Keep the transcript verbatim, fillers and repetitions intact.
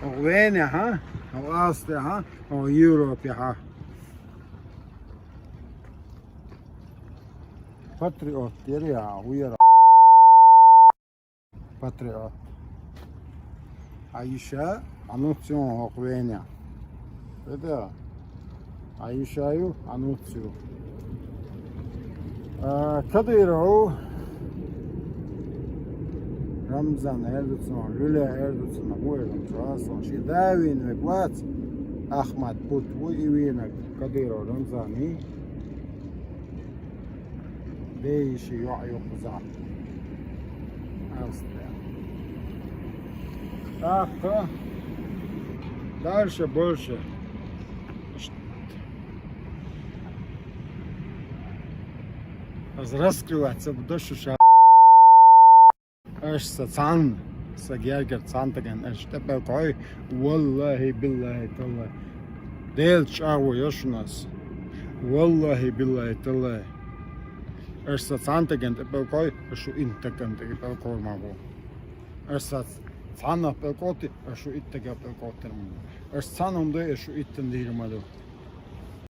Вене, ха? Австрия, ха? Европе, ха? Патриот, я, я. Патриот. Айша, ануцион хоквеня. Это Айшаю, ануцио. А, Кадыров, Рамзан Эрдуцин, Люля Эрдуцин, Гуэрдуцин, Шидавин, Веглац, Ахмад Пут, Уивина, Кадыров, Рамзани. Бейши йоӀ юхуза. Австрия. Так, дальше больше. Аз раскрываться буду шуша. Аш са цан, са гергер цантаген, аш тепелкой, валлахи, биллахи, таллахи. Дел чагу йошунас. Валлахи, биллахи, таллахи. Аш са цантаген тепелкой, ашу интаген тепелкой магу. Аш са цана пелкоти, ашу иттага пелкотер магу. Аш цана умдой, ашу иттан дир магу.